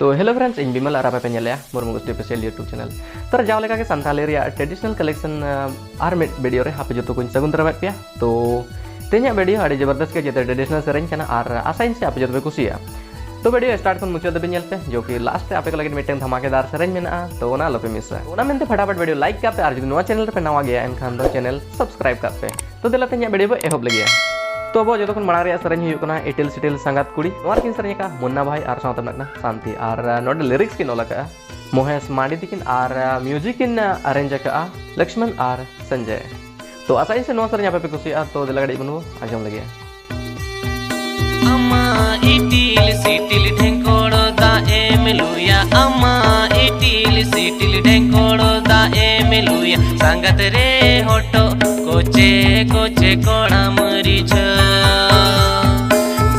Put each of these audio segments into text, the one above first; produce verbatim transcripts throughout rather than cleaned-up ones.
ᱛᱚ hello friends, ᱤᱧ ᱵᱤᱢᱚᱞ ᱟᱨ ᱟᱯᱮ ᱯᱮ ᱧᱮᱞᱮᱜᱼᱟ ᱢᱩᱨᱢᱩ ᱜᱳᱥᱴᱤ ᱚᱯᱷᱤᱥᱤᱭᱟᱞ YouTube ᱪᱮᱱᱮᱞ᱾ ᱛᱚ ᱡᱟᱣ ᱞᱮᱠᱟ ᱜᱮ ᱥᱟᱱᱛᱟᱞᱤ ᱨᱮᱭᱟᱜ ᱴᱨᱮᱰᱤᱥᱚᱱᱟᱞ ᱠᱟᱞᱮᱠᱥᱚᱱ ᱟᱨ ᱢᱤᱫ ᱵᱷᱤᱰᱤᱭᱳ ᱨᱮ ᱟᱯᱮ ᱡᱚᱛᱚ ᱠᱚᱧ ᱥᱟᱹᱜᱩᱱ ᱫᱟᱨᱟᱢᱮᱫ ᱯᱮᱭᱟ᱾ ᱛᱚ ᱛᱮᱦᱮᱧᱟᱜ ᱵᱷᱤᱰᱤᱭᱳ ᱟᱹᱰᱤ ᱡᱚᱵᱚᱨᱫᱚᱥᱛ ᱜᱮ, ᱡᱮᱛᱮ ᱴᱨᱮᱰᱤᱥᱚᱱᱟᱞ ᱥᱮᱨᱮᱧ ᱠᱟᱱᱟ ᱟᱨ ᱟᱥᱟᱭᱟᱹᱧ ᱥᱮ ᱟᱯᱮ ᱡᱚᱛᱚ ᱯᱮ ᱠᱩᱥᱤᱭᱟᱜᱼᱟ᱾ ᱛᱚ ᱵᱷᱤᱰᱤᱭᱳ ᱥᱴᱟᱨᱴ ᱠᱷᱚᱱ ᱢᱩᱪᱟᱹᱫ ᱫᱷᱟᱹᱵᱤᱡ ᱧᱮᱞ ᱯᱮ, ᱡᱚ ᱠᱤ ᱞᱟᱥᱴ ᱨᱮ ᱟᱯᱮ ᱠᱚ ᱞᱟᱹᱜᱤᱫ ᱢᱤᱫᱴᱟᱝ ᱫᱷᱟᱢᱟᱠᱮᱫᱟᱨ ᱥᱮᱨᱮᱧ ᱢᱮᱱᱟᱜᱼᱟ, ᱛᱚ ᱚᱱᱟ ᱟᱞᱚᱯᱮ ᱢᱤᱥᱟ᱾ ᱚᱱᱟ ᱢᱮᱱᱛᱮ ᱯᱷᱟᱴᱟᱯᱷᱟᱴ ᱵᱷᱤᱰᱤᱭᱳ ᱞᱟᱭᱤᱠ ᱠᱟᱜ ᱯᱮ ᱟᱨ ᱡᱩᱫᱤ ᱱᱚᱣᱟ ᱪᱮᱱᱮᱞ ᱨᱮᱯᱮ ᱱᱟᱣᱟ ᱜᱮᱭᱟ ᱮᱱᱠᱷᱟᱱ ᱫᱚ ᱪᱮᱱᱮᱞ ᱥᱟᱵᱥᱠᱨᱟᱭᱤᱵ ᱠᱟᱜ ᱯᱮ᱾ ᱛᱚ ᱫᱮᱞᱟ ᱛᱮᱦᱮᱧᱟᱜ ᱵᱷᱤᱰᱤᱭᱳ ᱵᱚ ᱮᱦᱚᱵ ᱞᱮᱜᱮᱭᱟ᱾ ᱛᱚ ᱟᱵᱚ ᱡᱚᱛᱚ ᱠᱷᱚᱱ ᱢᱟᱲᱟᱝ ᱨᱮᱭᱟᱜ ᱥᱮᱨᱮᱧ ᱦᱩᱭᱩᱜ ᱠᱟᱱᱟ ᱤᱴᱤᱞ ᱥᱤᱴᱤᱞ ᱥᱟᱸᱜᱟᱛ ᱠᱩᱲᱤ᱾ ᱱᱚᱣᱟ ᱨᱮᱠᱤᱱ ᱥᱮᱨᱮᱧ ᱟᱠᱟᱫ ᱢᱩᱱᱱᱟ ᱵᱷᱟᱭ ᱟᱨ ᱥᱟᱶᱛᱮ ᱢᱮᱱᱟᱜ ᱠᱟᱱᱟ ᱥᱟᱱᱛᱤ ᱟᱨ ᱱᱚᱰᱮ ᱞᱤᱨᱤᱠᱥ ᱠᱤᱱ ᱚᱞ ᱟᱠᱟᱫᱼᱟ ᱢᱚᱦᱮᱥ ᱢᱟᱱᱰᱤ ᱛᱤᱠᱤᱱ ᱟᱨ ᱢᱤᱭᱩᱡᱤᱠ ᱠᱤᱱ ᱟᱨᱮᱧᱡᱽ ᱟᱠᱟᱫᱼᱟ ᱞᱚᱠᱥᱢᱚᱱ ᱟᱨ ᱥᱚᱧᱡᱚᱭ᱾ ᱛᱚ ᱟᱥᱟᱭᱟᱹᱧ ᱥᱮ ᱱᱚᱣᱟ ᱥᱮᱨᱮᱧ ᱟᱯᱮ ᱯᱮ ᱠᱩᱥᱤᱭᱟᱜᱼᱟ᱾ ᱛᱚ ᱫᱮᱞᱟ ᱠᱟᱹᱴᱤᱡ ᱵᱚᱱ ᱟᱸᱡᱚᱢ ᱞᱮᱜᱮ᱾ ᱟᱢᱟᱜ ᱤᱴᱤᱞ ᱥᱤᱴᱤᱞ ᱰᱷᱮᱝᱠᱚᱲ ᱫᱟᱜ ᱮᱢ ᱞᱩᱭᱟ, ᱟᱢᱟᱜ ᱤᱴᱤᱞ ᱥᱤᱴᱤᱞ ᱰᱷᱮᱝᱠᱚᱲ ᱫᱟᱜ ᱮᱢ ᱞᱩᱭᱟ, ᱥᱟᱸᱜᱟᱛ ᱨᱮ ᱦᱚᱴᱚᱜ ᱠᱚᱪᱮ ᱠᱚᱪᱮ ᱠᱚᱲᱟᱢ ᱨᱤᱡᱷᱟᱹᱣ,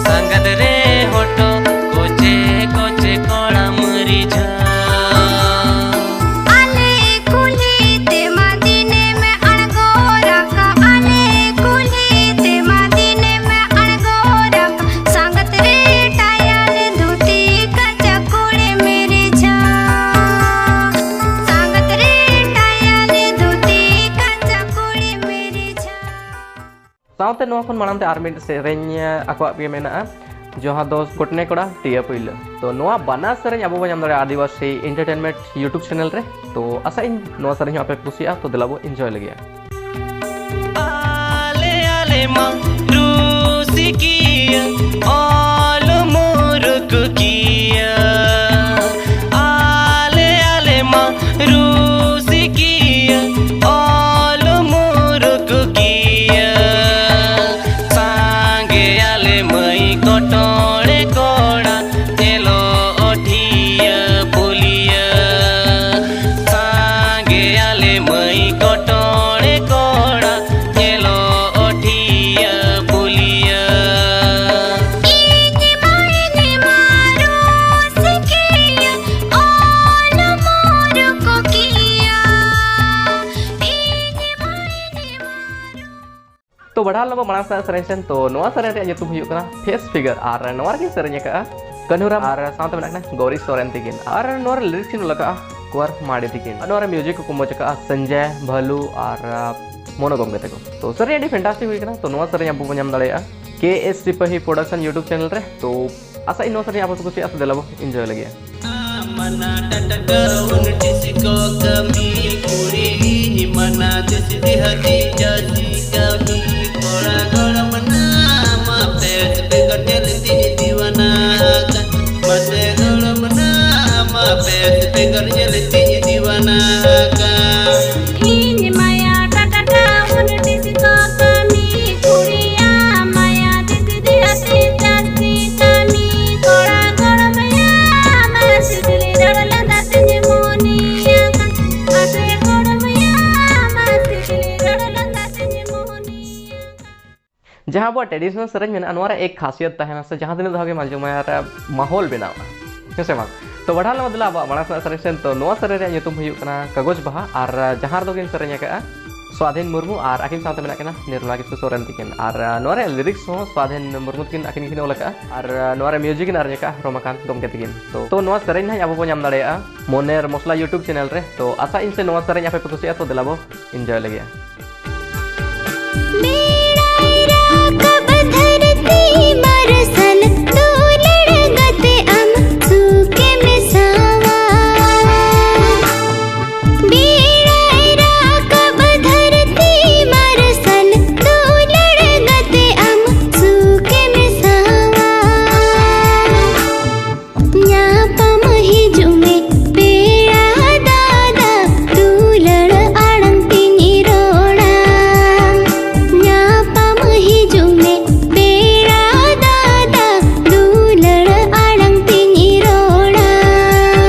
ᱥᱟᱸᱜᱟᱛ ᱨᱮ ᱦᱚᱴᱚᱜ ᱠᱚᱪᱮ ᱠᱚᱪᱮ ᱠᱚᱲᱟᱢ ᱨᱤᱡᱷᱟᱹᱣ᱾ ᱟᱞᱮ ᱠᱩᱞᱦᱤ ᱛᱮᱢᱟ ᱫᱤᱱᱮᱢ ᱟᱬᱜᱚ ᱨᱟᱠᱟᱵ, ᱟᱞᱮ ᱠᱩᱞᱦᱤ ᱛᱮᱢᱟ ᱫᱤᱱᱮᱢ ᱟᱬᱜᱚ ᱨᱟᱠᱟᱵ, ᱥᱟᱸᱜᱟᱛ ᱨᱮ ᱴᱟᱭᱟᱞ ᱫᱷᱩᱛᱤ ᱠᱟᱪᱟ ᱠᱩᱲᱤᱢ ᱨᱤᱡᱷᱟᱹᱣ, ᱥᱟᱸᱜᱟᱛ ᱨᱮ ᱴᱟᱭᱟᱞ ᱫᱷᱩᱛᱤ ᱠᱟᱪᱟ ᱠᱩᱲᱤᱢ ᱨᱤᱡᱷᱟᱹᱣ᱾ ᱥᱟᱶᱛᱮ ᱱᱚᱣᱟ ᱠᱷᱚᱱ ᱢᱟᱲᱟᱝ ᱛᱮ ᱟᱨ ᱢᱤᱫ ᱥᱮᱨᱮᱧ ᱟᱠᱚᱣᱟᱜ ᱜᱮ ᱢᱮᱱᱟᱜᱼᱟ, ᱡᱟᱦᱟᱸ ᱫᱚ ᱜᱚᱴᱱᱮ ᱠᱚᱲᱟ ᱴᱤᱭᱟ ᱯᱩᱭᱞᱟᱹ᱾ ᱛᱚ ᱱᱚᱣᱟ ᱵᱟᱱᱟᱨ ᱥᱮᱨᱮᱧ ᱟᱵᱚ ᱵᱚᱱ ᱧᱟᱢ ᱫᱟᱲᱮᱭᱟᱜᱼᱟ ᱟᱹᱫᱤᱵᱟᱹᱥᱤ ᱮᱱᱴᱟᱨᱴᱮᱱᱢᱮᱱᱴ YouTube ᱪᱮᱱᱮᱞ ᱨᱮ᱾ ᱛᱚ ᱟᱥᱟᱭᱟᱹᱧ ᱱᱚᱣᱟ ᱥᱮᱨᱮᱧ ᱦᱚᱸ ᱟᱯᱮ ᱯᱮ ᱠᱩᱥᱤᱭᱟᱜᱼᱟ᱾ ᱛᱚ ᱫᱮᱞᱟ ᱵᱚ ᱮᱱᱡᱚᱭ ᱞᱮᱜᱮᱭᱟ᱾ ᱟᱞᱮ ᱟᱞᱮ ᱢᱟ ᱨᱩᱥᱤᱠᱤᱭᱟᱹ, ᱚᱞ ᱢᱩᱨᱩᱠ ᱠᱤᱭᱟᱹ᱾ ᱟᱞᱮ ᱟᱞᱮ ᱢᱟ ᱨᱩᱥᱤᱠᱤᱭᱟᱹ, ᱚᱞ ᱢᱩᱨᱩᱠ ᱠᱤᱭᱟᱹ᱾ ᱥᱟᱸᱜᱮ ᱟᱞᱮ ᱢᱟᱹᱭ ᱠᱚᱴᱚᱲᱮ ᱠᱚᱲᱟ, ᱮᱞᱚ ᱚᱴᱷᱤᱭᱟᱹ ᱯᱩᱞᱤᱭᱟᱹ᱾ ᱥᱟᱸᱜᱮ ᱟᱞᱮ ᱢᱟᱹᱭ ᱠᱚᱴᱚᱲᱮ ᱠᱚᱲᱟ, ᱮᱞᱚ ᱚᱴᱷᱤᱭᱟᱹ ᱯᱩᱞᱤᱭᱟᱹ᱾ ᱤᱧ ᱢᱟᱹᱭ ᱱᱮᱢᱟ ᱨᱩᱥᱤᱠᱤᱭᱟᱹ, ᱚᱞ ᱢᱩᱨᱩᱠ ᱠᱤᱭᱟᱹ᱾ ᱤᱧ ᱢᱟᱹᱭ ᱱᱮᱢᱟ ᱛᱚ ᱵᱟᱲᱦᱟᱣ ᱞᱮᱱᱟ ᱵᱚ ᱢᱟᱲᱟᱝ ᱥᱮᱫ ᱥᱮᱨᱮᱧ ᱥᱮᱱ᱾ ᱛᱚ ᱱᱚᱣᱟ ᱥᱮᱨᱮᱧ ᱨᱮᱭᱟᱜ ᱧᱩᱛᱩᱢ ᱦᱩᱭᱩᱜ ᱠᱟᱱᱟ ᱯᱷᱮᱥ ᱯᱷᱤᱜᱟᱨ ᱟᱨ ᱱᱚᱣᱟ ᱨᱮᱜᱮᱧ ᱥᱮᱨᱮᱧ ᱟᱠᱟᱫᱼᱟ ᱠᱟᱹᱱᱦᱩᱨᱟᱢ ᱟᱨ ᱥᱟᱶᱛᱮ ᱢᱮᱱᱟᱜ ᱠᱤᱱᱟ ᱜᱳᱨᱤ ᱥᱚᱨᱮᱱ ᱛᱤᱠᱤᱱ᱾ ᱟᱨ ᱱᱚᱣᱟ ᱨᱮ ᱞᱤᱨᱤᱠᱥ ᱠᱤᱱ ᱚᱞ ᱟᱠᱟᱫᱼᱟ ᱠᱩᱸᱣᱟᱨ ᱢᱟᱨᱰᱤ ᱛᱤᱠᱤᱱ᱾ ᱟᱨ ᱱᱚᱣᱟ ᱨᱮ ᱢᱤᱭᱩᱡᱤᱠ ᱠᱚ ᱠᱚᱢᱯᱳᱡᱽ ᱟᱠᱟᱫᱼᱟ ᱥᱚᱧᱡᱚᱭ ᱵᱷᱟᱞᱩ ᱟᱨ ᱢᱚᱱᱳ ᱜᱚᱢᱠᱮ ᱛᱟᱠᱚ᱾ ᱛᱚ ᱥᱟᱹᱨᱤ ᱟᱹᱰᱤ ᱯᱷᱮᱱᱴᱟᱥᱴᱤᱠ ᱦᱩᱭ ᱠᱟᱱᱟ᱾ ᱛᱚ ᱱᱚᱣᱟ ᱥᱮᱨᱮᱧ ᱟᱵᱚ ᱵᱚᱱ ᱧᱟᱢ ᱫᱟᱲᱮᱭᱟᱜᱼᱟ ᱠᱮ ᱮᱥ ᱥᱤᱯᱟᱹᱦᱤ ᱯᱨᱚᱰᱟᱠᱥᱚᱱ YouTube ᱪᱮᱱᱮᱞ ᱨᱮ᱾ ᱛᱚ ᱟᱥᱟ ᱤᱧ ᱱᱚᱣᱟ ᱥᱮᱨᱮᱧ ᱟᱯᱮ ᱯᱮ ᱠᱩᱥᱤᱭᱟᱜᱼᱟ᱾ ᱛᱚ ᱫᱮᱞᱟ ᱵᱚ ᱤᱱᱡᱚᱭ ᱞᱟᱹᱜᱤᱫ᱾ ᱢᱟᱱᱟ ᱴᱟᱴᱟ ᱴᱟᱣᱩᱱ ᱴᱤᱥᱤ ᱠᱚ ᱠᱟᱹᱢᱤ ᱠᱩᱲᱤ ᱢᱟᱱᱟ ᱫᱤᱥ ᱫᱤᱦᱟᱹᱛᱤ ᱪᱟᱹᱥᱤ ᱠᱟᱹᱢᱤ ᱠᱚᱲᱟ ᱜᱚᱲᱚᱢ ᱱᱟᱢᱟ ᱯᱮᱥ ᱵᱮᱜᱚᱨ ᱧᱮᱞ ᱛᱤᱧ ᱫᱤᱣᱟᱱᱟ ᱟᱠᱟᱱ ᱢᱟᱥᱮ ᱜᱚᱲᱚᱢ ᱱᱟᱢᱟ ᱯᱮᱥ ᱵᱮᱜᱚᱨ ᱧᱮᱞ ᱛᱤᱧ ᱫᱤᱣᱟᱱᱟ ᱟᱠᱟᱱ ᱤᱧ ᱢᱟᱭᱟ ᱴᱟᱴᱟ ᱴᱟᱣᱩᱱ ᱴᱤᱥᱤ ᱠᱚ ᱠᱟᱹᱢᱤ ᱠᱩᱲᱤᱭᱟ ᱢᱟᱭᱟ ᱫᱤᱥ ᱫᱤᱦᱟᱹᱛᱤ ᱪᱟᱹᱥᱤ ᱠᱟᱹᱢᱤ ᱠᱚᱲᱟ ᱜᱚᱲᱚᱢ ᱭᱟ ᱢᱟ ᱥᱤᱠᱞᱤ ᱨᱚᱲ ᱞᱟᱸᱫᱟ ᱛᱤᱧ ᱢᱚᱱᱮᱭᱟ ᱟᱥᱮ ᱜᱚᱲᱚᱢ ᱭᱟ ᱢᱟ ᱥᱤᱠᱞᱤ ᱨᱚᱲ ᱞᱟᱸᱫᱟ ᱛᱤᱧ ᱢᱚᱱᱮᱭᱟ᱾ ᱡᱟᱦᱟᱸ ᱟᱵᱚᱣᱟᱜ ᱴᱨᱮᱰᱤᱥᱚᱱᱟᱞ ᱥᱮᱨᱮᱧ ᱢᱮᱱᱟᱜᱼᱟ, ᱱᱚᱣᱟ ᱨᱮ ᱮᱠ ᱠᱷᱟᱥᱤᱭᱟᱛ ᱛᱟᱦᱮᱱᱟ ᱥᱮ ᱡᱟᱦᱟᱸ ᱛᱤᱱᱟᱹᱜ ᱫᱷᱟᱣ ᱜᱮᱢ ᱟᱸᱡᱚᱢᱟ, ᱟᱨ ᱢᱟᱦᱚᱞ ᱵᱮᱱᱟᱣᱟ, ᱦᱮᱸ ᱥᱮ ᱵᱟᱝ? ᱛᱚ ᱵᱟᱲᱦᱟᱣ ᱞᱮᱱᱟ ᱵᱚᱫᱞᱟ ᱟᱵᱚᱣᱟᱜ ᱢᱟᱲᱟᱝ ᱥᱮᱱᱟᱜ ᱥᱮᱨᱮᱧ ᱥᱮᱱ᱾ ᱛᱚ ᱱᱚᱣᱟ ᱥᱮᱨᱮᱧ ᱨᱮᱭᱟᱜ ᱧᱩᱛᱩᱢ ᱦᱩᱭᱩᱜ ᱠᱟᱱᱟ ᱠᱟᱜᱚᱡᱽ ᱵᱟᱦᱟ, ᱟᱨ ᱡᱟᱦᱟᱸ ᱨᱮᱫᱚ ᱠᱤᱱ ᱥᱮᱨᱮᱧ ᱟᱠᱟᱫᱼᱟ ᱥᱣᱟᱫᱷᱤᱱ ᱢᱩᱨᱢᱩ, ᱟᱨ ᱟᱹᱠᱤᱱ ᱥᱟᱶᱛᱮ ᱢᱮᱱᱟᱜ ᱠᱤᱱᱟ ᱱᱤᱨᱢᱚᱞᱟ ᱠᱤᱥᱠᱩ ᱥᱚᱨᱮᱱ ᱛᱤᱠᱤᱱ᱾ ᱟᱨ ᱱᱚᱣᱟ ᱨᱮᱭᱟᱜ ᱞᱤᱨᱤᱠᱥ ᱦᱚᱸ ᱥᱣᱟᱫᱷᱤᱱ ᱢᱩᱨᱢᱩ ᱛᱤᱠᱤᱱ ᱟᱹᱠᱤᱱ ᱜᱮᱠᱤᱱ ᱚᱞ ᱟᱠᱟᱫᱼᱟ, ᱟᱨ ᱱᱚᱣᱟ ᱨᱮ ᱢᱤᱭᱩᱡᱤᱠ ᱠᱤᱱ ᱟᱨᱮᱧᱡᱽ ᱟᱠᱟᱫᱼᱟ ᱨᱚᱢᱟᱠᱟᱱᱛ ᱜᱚᱢᱠᱮ ᱛᱤᱠᱤᱱ᱾ ᱛᱚ ᱛᱚ ᱱᱚᱣᱟ ᱥᱮᱨᱮᱧ ᱱᱟᱦᱟᱜ ᱟᱵᱚ ᱵᱚᱱ ᱧᱟᱢ ᱫᱟᱲᱮᱭᱟᱜᱼᱟ ᱢᱚᱱᱮᱨ ᱢᱚᱥᱞᱟ YouTube ᱪᱮᱱᱮᱞ ᱨᱮ᱾ ᱛᱚ ᱟᱥᱟ ᱤᱧ ᱥᱮ ᱱᱚᱣᱟ ᱥᱮᱨᱮᱧ ᱟᱯᱮ ᱯᱮ ᱠᱩᱥᱤᱭᱟᱜᱼᱟ᱾ ᱛᱚ ᱫᱮᱞᱟ ᱵᱚ ᱤᱱᱡᱚᱭ ᱞᱟᱹᱜᱤᱫ᱾ ᱵᱮᱲᱟᱭ ᱨᱟᱠᱟᱵ ᱫᱷᱟᱹᱨᱛᱤ ᱢᱟᱨᱥᱟᱞ ᱫᱩᱞᱟᱹᱲ ᱜᱟᱛᱮ ᱟᱢ ᱥᱩᱠᱮᱢ ᱥᱟᱶᱟ᱾ ᱵᱮᱲᱟᱭ ᱨᱟᱠᱟᱵ ᱫᱷᱟᱹᱨᱛᱤ ᱢᱟᱨᱥᱟᱞ ᱫᱩᱞᱟᱹᱲ ᱜᱟᱛᱮ ᱟᱢ ᱥᱩᱠᱮᱢ ᱥᱟᱶᱟ᱾ ᱧᱟᱯᱟᱢ ᱦᱤᱡᱩᱜ ᱢᱮ ᱯᱮᱲᱟ ᱫᱟᱫᱟ, ᱫᱩᱞᱟᱹᱲ ᱟᱲᱟᱝ ᱛᱤᱧ ᱨᱚᱲᱟ᱾ ᱧᱟᱯᱟᱢ ᱦᱤᱡᱩᱜ ᱢᱮ ᱯᱮᱲᱟ ᱫᱟᱫᱟ, ᱫᱩᱞᱟᱹᱲ ᱟᱲᱟᱝ ᱛᱤᱧ ᱨᱚᱲᱟ᱾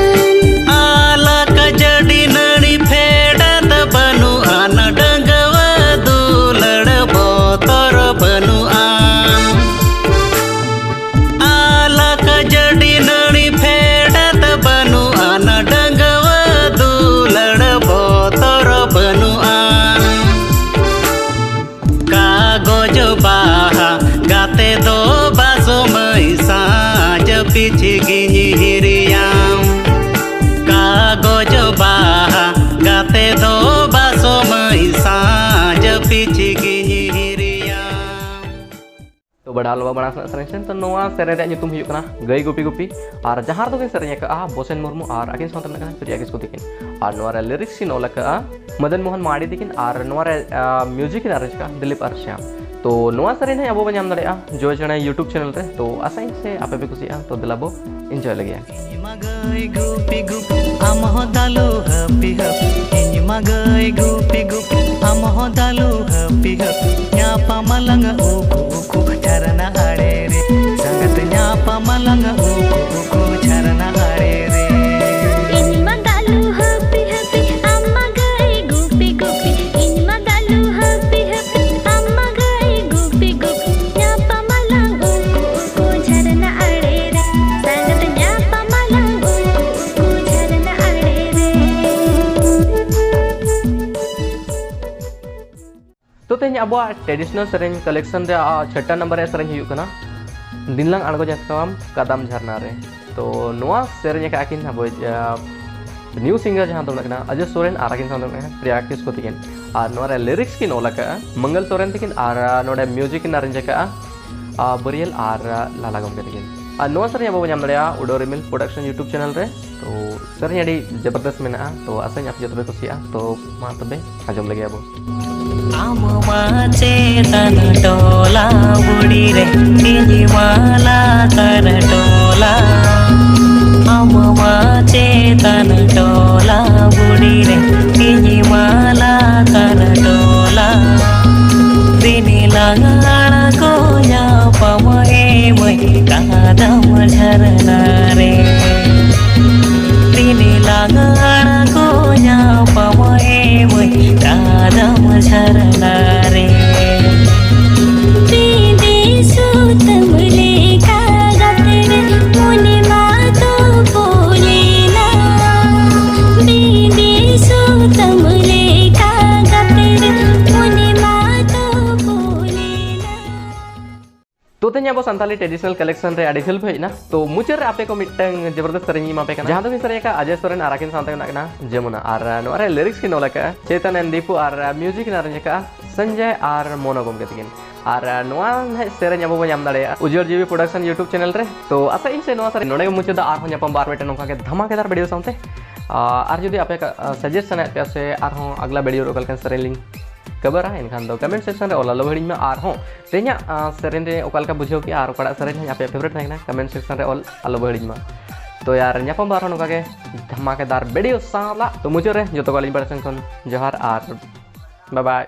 ᱟᱞᱟᱠ ᱡᱟᱹᱰᱤ ᱱᱟᱹᱲᱤ ᱯᱷᱮᱰᱟᱛ ᱵᱟᱹᱱᱩᱜ ᱟᱱ ᱰᱟᱺᱜᱟᱹᱣᱟᱹ ᱫᱩᱞᱟᱹᱲ ᱵᱚᱛᱚᱨ ᱵᱟᱹᱱᱩᱜ ᱟᱱ᱾ ᱟᱞᱟᱠ ᱡᱟᱹᱰᱤ ᱱᱟᱹᱲᱤ ᱯᱷᱮᱰᱟᱛ ᱵᱟᱹᱱᱩᱜ ᱵᱟᱲᱟ ᱞᱚᱵᱟ ᱵᱟᱲᱟ ᱥᱮᱱᱟᱜ ᱥᱮᱨᱮᱧ ᱥᱮᱱ᱾ ᱛᱚ ᱱᱚᱣᱟ ᱥᱮᱨᱮᱧ ᱨᱮᱭᱟᱜ ᱧᱩᱛᱩᱢ ᱦᱩᱭᱩᱜ ᱠᱟᱱᱟ ᱜᱟᱹᱭ ᱜᱩᱯᱤ ᱜᱩᱯᱤ, ᱟᱨ ᱡᱟᱦᱟᱸ ᱨᱮᱫᱚ ᱠᱤᱱ ᱥᱮᱨᱮᱧ ᱟᱠᱟᱫᱼᱟ ᱵᱚᱥᱮᱱ ᱢᱩᱨᱢᱩ ᱟᱨ ᱟᱹᱠᱤᱱ ᱥᱟᱶᱛᱮ ᱢᱮᱱᱟᱜ ᱠᱤᱱᱟ ᱯᱨᱤᱭᱟ ᱠᱤᱥᱠᱩ ᱛᱤᱠᱤᱱ᱾ ᱟᱨ ᱱᱚᱣᱟ ᱨᱮ ᱞᱤᱨᱤᱠᱥ ᱠᱤᱱ ᱚᱞ ᱟᱠᱟᱫᱼᱟ ᱢᱚᱫᱚᱱ ᱢᱳᱦᱚᱱ ᱢᱟᱨᱰᱤ ᱛᱤᱠᱤᱱ, ᱟᱨ ᱱᱚᱣᱟ ᱨᱮ ᱢᱤᱭᱩᱡᱤᱠ ᱠᱤᱱ ᱟᱨᱮᱧᱡᱽ ᱟᱠᱟᱫᱼᱟ ᱫᱤᱞᱤᱯ ᱟᱨ ᱥᱭᱟᱢ᱾ ᱛᱚ ᱱᱚᱣᱟ ᱥᱮᱨᱮᱧ ᱦᱚᱸ ᱟᱵᱚ ᱵᱚᱱ ᱧᱟᱢ ᱫᱟᱲᱮᱭᱟᱜᱼᱟ ᱡᱚᱭ ᱪᱮᱬᱮ YouTube ᱪᱮᱱᱮᱞ ᱨᱮ᱾ ᱛᱚ ᱟᱥᱟᱭᱟᱹᱧ ᱥᱮ ᱟᱯᱮ ᱯᱮ ᱠᱩᱥᱤᱭᱟᱜᱼᱟ᱾ ᱛᱚ ᱫᱮᱞᱟ ᱵᱚ ᱤᱱᱡᱚᱭ ᱞᱟᱹᱜᱤᱫ᱾ ᱤᱧ ᱢᱟ ᱜᱟᱹᱭ ᱜᱩᱯᱤ ᱜᱩᱯᱤ, ᱟᱢ ᱦᱚᱸ ᱫᱟᱞᱩ ᱦᱟᱹᱯᱤ ᱦᱟᱹᱯᱤ᱾ ᱤᱧ ᱢᱟ ᱜᱟᱹᱭ ᱜᱩᱯᱤ ᱜᱩᱯᱤ, ᱟᱢ ᱦᱚᱸ ᱫᱟᱞᱩ ᱦᱟᱹᱯᱤ ᱦᱟᱹᱯᱤ᱾ ᱧᱟᱯᱟᱢ ᱟᱞᱟᱝ ᱩᱠᱩ ᱩᱠᱩ, ᱡᱷᱟᱨᱱᱟ ᱟᱲᱮ ᱨᱮ᱾ ᱥᱟᱸᱜᱟᱛ ᱧᱟᱯᱟᱢ ᱟᱞᱟᱝ ᱩᱠᱩ ᱩᱠᱩ, ᱡᱷᱟᱨᱱᱟ ᱟᱲᱮ ᱨᱮ᱾ ᱤᱧ ᱢᱟ ᱫᱟᱞᱩ ᱦᱟᱹᱯᱤ ᱦᱟᱹᱯᱤ, ᱟᱢ ᱢᱟ ᱜᱟᱹᱭ ᱜᱩᱯᱤ ᱜᱩᱯᱤ᱾ ᱤᱧ ᱢᱟ ᱫᱟᱞᱩ ᱦᱟᱹᱯᱤ ᱦᱟᱹᱯᱤ, ᱟᱢ ᱢᱟ ᱜᱟᱹᱭ ᱜᱩᱯᱤ ᱜᱩᱯᱤ᱾ ᱧᱟᱯᱟᱢ ᱟᱞᱟᱝ ᱩᱠᱩ ᱩᱠᱩ, ᱡᱷᱟᱨᱱᱟ ᱟᱲᱮ ᱨᱮ᱾ ᱥᱟᱸᱜᱟᱛ ᱧᱟᱯᱟᱢ ᱟᱞᱟᱝ ᱩᱠᱩ ᱩᱠᱩ, ᱡᱷᱟᱨᱱᱟ ᱟᱲᱮ ᱨᱮ᱾ ᱛᱚ ᱛᱮᱦᱮᱧ ᱟᱵᱚᱣᱟᱜ traditional ᱥᱮᱨᱮᱧ collection ᱨᱮ, ᱟ, ᱪᱷᱚᱴᱟ ᱱᱟᱢᱵᱟᱨ ᱨᱮᱭᱟᱜ ᱥᱮᱨᱮᱧ ᱦᱩᱭᱩᱜ ᱠᱟᱱᱟ ᱫᱤᱱᱞᱟᱝ ᱟᱬᱜᱚ ᱡᱟᱛᱠᱟᱣᱟᱢ ᱠᱟᱫᱟᱢ ᱡᱷᱟᱨᱱᱟ ᱨᱮ᱾ ᱛᱚ ᱱᱚᱣᱟ ᱥᱮᱨᱮᱧ ᱟᱠᱟᱫ ᱠᱤᱱ ᱟᱵᱚ, ᱟ, new singer ᱡᱟᱦᱟᱸ ᱫᱚ ᱢᱮᱱᱟᱜ ᱠᱤᱱᱟ ᱟᱡᱚᱭ ᱥᱚᱨᱮᱱ ᱟᱨ ᱟᱹᱠᱤᱱ ᱥᱟᱶᱛᱮ ᱢᱮᱱᱟᱜ ᱠᱤᱱᱟ ᱯᱨᱤᱭᱟ ᱠᱤᱥᱠᱩ ᱛᱤᱠᱤᱱ᱾ ᱟᱨ ᱱᱚᱣᱟ ᱨᱮ ᱞᱤᱨᱤᱠᱥ ᱠᱤᱱ ᱚᱞ ᱟᱠᱟᱫᱼᱟ ᱢᱚᱝᱜᱚᱞ ᱥᱚᱨᱮᱱ ᱛᱤᱠᱤᱱ, ᱟᱨ, ᱟ, ᱱᱚᱰᱮ ᱢᱤᱭᱩᱡᱤᱠ ᱠᱤᱱ ᱟᱨᱮᱧᱡᱽ ᱟᱠᱟᱫᱼᱟ, ᱟ, ᱵᱟᱹᱨᱤᱭᱟᱹᱞ ᱟᱨ, ᱟ, ᱞᱟᱞᱟ ᱜᱚᱢᱠᱮ ᱛᱤᱠᱤᱱ᱾ ᱟᱨ ᱱᱚᱣᱟ ᱥᱮᱨᱮᱧ ᱟᱵᱚ ᱵᱚᱱ ᱧᱟᱢ ᱫᱟᱲᱮᱭᱟᱜᱼᱟ ᱩᱰᱟᱹᱣ ᱨᱤᱢᱤᱞ production YouTube channel ᱨᱮ᱾ ᱛᱚ ᱥᱮᱨᱮᱧ ᱟᱹᱰᱤ ᱡᱚᱵᱚᱨᱫᱚᱥᱛ ᱢᱮᱱᱟᱜᱼᱟ᱾ ᱛᱚ ᱟᱥᱟᱧ ᱟᱯᱮ ᱡᱚᱛᱚ ᱯᱮ ᱠᱩᱥᱤᱭᱟᱜᱼᱟ᱾ ᱛᱚ ᱢᱟ ᱛᱚᱵᱮ ᱟᱸᱡᱚᱢ ᱞᱮᱜᱮ ᱟᱵᱚ᱾ ᱟᱢ ᱢᱟ ᱪᱮᱛᱟᱱ ᱴᱚᱞᱟ ᱵᱩᱲᱤ ᱨᱮ, ᱤᱧ ᱢᱟ ᱞᱟᱛᱟᱨ ᱴᱚᱞᱟ᱾ ᱟᱢ ᱢᱟ ᱪᱮᱛᱟᱱ ᱴᱚᱞᱟ ᱵᱩᱲᱤ ᱨᱮ, ᱤᱧ ᱢᱟ ᱞᱟᱛᱟᱨ ᱴᱚᱞᱟ᱾ ᱫᱤᱱᱤ ᱞᱟᱝ ᱟᱲᱟᱜᱚ ᱧᱟᱯᱟᱢ ᱮ ᱢᱟᱹᱭ, ᱠᱟᱫᱟᱢ ᱡᱷᱟᱨᱱᱟ ᱨᱮ᱾ ᱫᱤᱱᱤ ᱞᱟᱝ ᱟᱲᱟᱜᱚ ᱧᱟᱯᱟᱢ ᱮ ᱢᱟᱹᱭ, ᱠᱟᱫᱟᱢ ᱡᱷᱟᱨᱱᱟ ᱨᱮ᱾ ᱵᱤᱸᱫᱤ ᱥᱩᱛᱟᱹᱢ ᱞᱮᱠᱟ ᱜᱟᱛᱮ ᱨᱮ, ᱢᱚᱱᱮ ᱢᱟ ᱛᱩᱯᱩᱞᱮᱱᱟ᱾ ᱵᱤᱸᱫᱤ ᱥᱩᱛᱟᱹᱢ ᱞᱮᱠᱟ ᱜᱟᱛᱮ ᱨᱮ, ᱢᱚᱱᱮ ᱢᱟ ᱛᱩᱯᱩᱞᱮᱱᱟ᱾ ᱛᱚ ᱛᱮᱦᱮᱧ ᱟᱵᱚ ᱥᱟᱱᱛᱟᱞᱤ traditional collection ᱨᱮ ᱟᱹᱰᱤ ᱡᱷᱟᱹᱞ ᱵᱚ ᱦᱮᱡ ᱮᱱᱟ᱾ ᱛᱚ ᱢᱩᱪᱟᱹᱫ ᱨᱮ ᱟᱯᱮ ᱠᱚ ᱢᱤᱫᱴᱟᱝ ᱡᱚᱵᱚᱨᱫᱚᱥᱛ ᱥᱮᱨᱮᱧ ᱤᱧ ᱮᱢᱟ ᱯᱮ ᱠᱟᱱᱟ, ᱡᱟᱦᱟᱸ ᱫᱚ ᱠᱤᱱ ᱥᱮᱨᱮᱧ ᱟᱠᱟᱫᱼᱟ ᱟᱡᱚᱭ ᱥᱚᱨᱮᱱ ᱟᱨ ᱟᱹᱠᱤᱱ ᱥᱟᱶᱛᱮ ᱢᱮᱱᱟᱜ ᱠᱤᱱᱟ ᱡᱚᱢᱩᱱᱟ, ᱟᱨ ᱱᱚᱣᱟ ᱨᱮ ᱞᱤᱨᱤᱠᱥ ᱠᱤᱱ ᱚᱞ ᱟᱠᱟᱫᱼᱟ ᱪᱮᱛᱟᱱ ᱮᱱ ᱫᱤᱯᱩ, ᱟᱨ ᱢᱤᱭᱩᱡᱤᱠ ᱠᱤᱱ ᱟᱨᱮᱧᱡᱽ ᱟᱠᱟᱫᱼᱟ ᱥᱚᱧᱡᱚᱭ ᱟᱨ ᱢᱚᱱᱳ ᱜᱚᱢᱠᱮ ᱛᱟᱹᱠᱤᱱ᱾ ᱟᱨ ᱱᱚᱣᱟ ᱱᱟᱦᱟᱜ ᱥᱮᱨᱮᱧ ᱟᱵᱚ ᱵᱚᱱ ᱧᱟᱢ ᱫᱟᱲᱮᱭᱟᱜᱼᱟ ᱩᱡᱟᱹᱲ ᱡᱤᱣᱤ ᱯᱨᱚᱰᱟᱠᱥᱚᱱ YouTube ᱪᱮᱱᱮᱞ ᱨᱮ᱾ ᱛᱚ ᱟᱥᱟᱭᱟᱹᱧ ᱥᱮ ᱱᱚᱣᱟ ᱥᱮᱨᱮᱧ ᱱᱚᱰᱮ ᱜᱮ ᱢᱩᱪᱟᱹᱫᱟ᱾ ᱟᱨᱦᱚᱸ ᱧᱟᱯᱟᱢ ᱵᱟᱨ ᱢᱤᱫᱴᱮᱱ ᱱᱚᱝᱠᱟ ᱜᱮ ᱫᱷᱟᱢᱟᱠᱮᱫᱟᱨ ᱵᱷᱤᱰᱤᱭᱳ ᱥᱟᱶᱛᱮ᱾ ᱟᱨ ᱡᱩᱫᱤ ᱟᱯᱮ ᱥᱟᱡᱮᱥᱴ ᱥᱟᱱᱟᱭᱮᱫ ᱯᱮᱭᱟ ᱥᱮ ᱟᱨᱦᱚᱸ ᱟᱜᱽᱞᱟ ᱵᱷᱤᱰᱤᱭᱳ ᱨᱮ ᱚᱠᱟ ᱞᱮᱠᱟᱱ ᱥᱮᱨᱮᱧ ᱞᱤᱧ ᱠᱚᱵᱷᱟᱨᱟ, ᱮᱱᱠᱷᱟᱱ ᱫᱚ ᱠᱚᱢᱮᱱᱴ ᱥᱮᱠᱥᱚᱱ ᱨᱮ ᱚᱞ ᱟᱞᱚ ᱦᱤᱲᱤᱧ ᱢᱟ᱾ ᱟᱨᱦᱚᱸ ᱛᱮᱦᱮᱧᱟᱜ ᱥᱮᱨᱮᱧ ᱨᱮ ᱚᱠᱟ ᱞᱮᱠᱟ ᱵᱩᱡᱷᱟᱹᱣ ᱠᱮᱜᱼᱟ ᱟᱨ ᱚᱠᱟᱴᱟᱜ ᱥᱮᱨᱮᱧ ᱟᱯᱮᱭᱟᱜ ᱯᱷᱮᱵᱟᱨᱮᱴ ᱛᱟᱦᱮᱸ ᱠᱟᱱᱟ, ᱠᱚᱢᱮᱱᱴ ᱥᱮᱠᱥᱚᱱ ᱨᱮ ᱚᱞ ᱟᱞᱚ ᱵᱚ ᱦᱤᱲᱤᱧ ᱢᱟ᱾ ᱛᱚ ᱭᱟᱨ, ᱧᱟᱯᱟᱢ ᱵᱚ ᱟᱨᱦᱚᱸ ᱱᱚᱝᱠᱟ ᱜᱮ ᱫᱷᱟᱢᱟᱠᱮᱫᱟᱨ ᱵᱷᱤᱰᱤᱭᱳ ᱥᱟᱞᱟᱜ᱾ ᱛᱚ ᱢᱩᱪᱟᱹᱫ ᱨᱮ ᱡᱚᱛᱚ ᱠᱚ ᱟᱹᱞᱤᱧ ᱯᱟᱦᱴᱟ ᱥᱮᱱ ᱠᱷᱚᱱ ᱡᱚᱦᱟᱨ ᱟᱨ ᱵᱟᱭ ᱵᱟᱭ᱾